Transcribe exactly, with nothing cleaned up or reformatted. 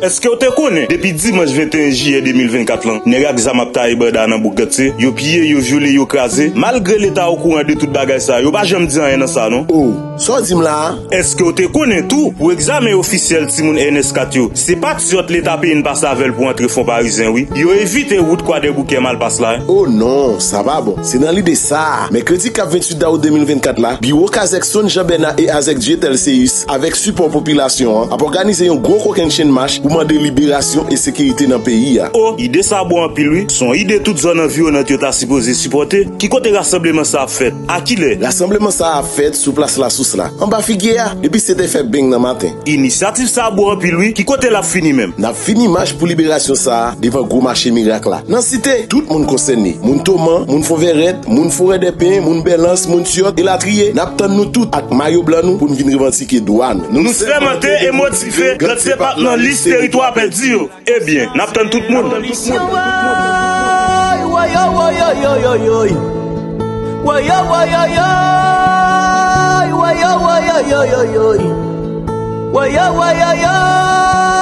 Èske w te konnen, depi dimanch venteyen jiyè de mil vennkat lan, nèg ak zam ap taye banda nan bouk Gantse, yo piye, yo vyole, yo kraze? Malgre Leta okouran de tout bagay sa, yo pa janm di anyen nan sa, non. Oh, sa w di m la a? Èske w te konnen tou, pou egzamen ofisyèl timoun N S kat yo, se patriyòt Leta peyi n pase avè l pou antre Fonparizyen, wi. Yo evite wout Kwadèboukè Malpas la, wi. Oh non, sa pa bon. Se nan lide sa a, mèkredi k ap venntuit dawout de mil vennkat la, biwo Kazèk Sonn Jan Bèna e Azèk Dieutèle Céus, avèk sipò popilasyon an, ap òganize yon gwo kokennchenn mach pou mande liberasyon e sekirite nan peyi a. O, ide sa bon anpil wi. Se yon ide tout zòn anviwonant yo ta sipoze sipòte. Ki kote rasanbleman sa ap fèt? A kilè? Rasanbleman sa a ap fèt sou plas Lasous la, anba Figyè a, depi sèt è fè beng nan maten. Inisyativ sa a bon anpil wi. Ki kote l ap fini menm? N ap fini mach pou liberasyon sa a devan gwo mache Mirak la, nan Site. Tout moun konsène, moun Toman, moun Fonvèrèt, moun Forèdèpen, moun Bèlans, moun Tyòt, elatriye. N ap tann nou tout ak mayo blan nou pou n vin revandike dwa nou. Nou sèmante e motive Gantse p ap nan lis teritwa pèdi yo. Ebyen, n ap tann tout moun. Woy, woy, yo, woy, yo, yo, yo, yo. Woy, yo, woy, yo, yo. Woy, yo, woy, yo, yo, yo, yo. Woy, yo, woy, yo, yo.